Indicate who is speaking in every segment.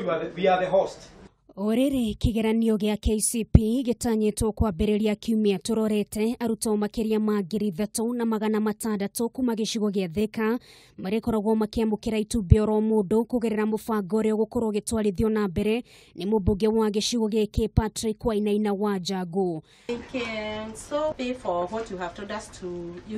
Speaker 1: We are the host.
Speaker 2: O rĩrĩ kĩgeranio gĩa KCPE gĩtanyĩtwo kwambĩrĩria kiumia tũrorete, arutwo makĩria ma 3600 kuma gĩcigo gĩa Thika marĩkoragwo makĩamũkĩra itumbĩ oro mũndũ kũgerera mũbango ũrĩa ũgũkorwo ũgĩtwarithio na mbere nĩ mũmbunge wa gĩcigo gĩkĩ Patrick Wainaina wa Njangũ.
Speaker 3: We can so pay for what you have told us to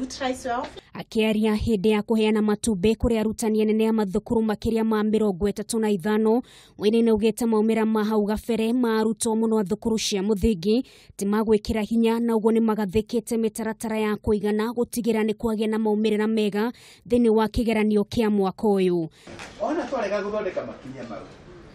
Speaker 3: utilize well.
Speaker 2: Akĩaria hĩndĩ ya kũheana matumbĩ kũrĩ arutani anene a mathukuru makĩria ma 35, Wainaina augĩte maumĩra ma hau gabere ma arutwo mũno a thukuru cia mũthingi ti ma gwĩkĩra hinya, na ũguo nĩ magathĩkĩte mĩtaratara ya kũigana gũtigĩra nĩ kwagĩa na maumĩrĩra mega thĩinĩ wa kĩgeranio kĩa mwaka ũyũ.
Speaker 4: Ona twarega gũthondeka makinya mau,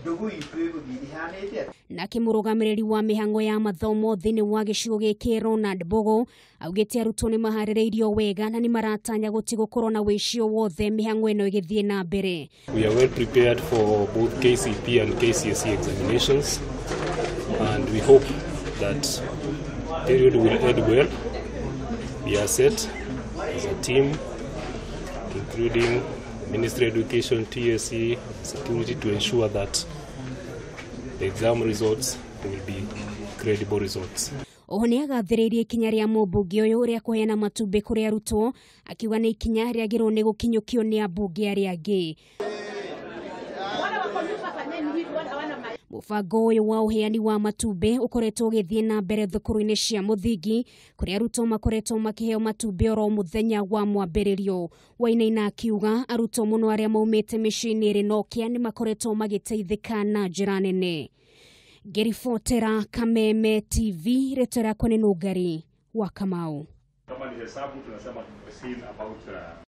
Speaker 4: ndũgũ itũ ĩgũthiĩ ĩhanĩte.
Speaker 2: Nake mũrũgamĩrĩri wa mĩhang'o ya mathomo thĩinĩ wa gĩcigo gĩkĩ Ronald Bogo augĩte arutwo nĩ maharĩrĩirio wega na nĩ maratanya gũtigũkorwo na wĩici o wothe mĩhang'o ĩno ĩgĩthiĩ na mbere.
Speaker 5: We are well prepared for both KCPE and KCSE examinations, and we hope that period will end well. We are set as a team, including Ministry of Education, TSC, security, to ensure that the exam results will be credible results.
Speaker 2: Oho nĩ agathĩrĩirie ikinya rĩa mũmbunge ũyũ rĩa kũheana matumbĩ kũrĩ arutwo, akiuga nĩ ikinya rĩagĩrĩirwo nĩ gũkinyũkio nĩ ambunge arĩa angĩ. Mũbango ũyũ wa ũheani wa matumbĩ ũkoretwo ũgĩthiĩ na mbere thukuru-inĩ cia mũthingi kũrĩa arutwo makoretwo makĩheo matumbĩ oro mũthenya wa mwambĩrĩrio. Wainaina akiuga arutwo mũno arĩa maumĩte mĩciĩ-inĩ ĩrĩ na ũkĩa nĩ makoretwo magĩteithĩka na njĩra nene. Ngĩribotera Kameme TV, rĩtwa rĩakwa nĩ Nũngari wa Kamau.
Speaker 6: Kama ni hesabu tunasema sin about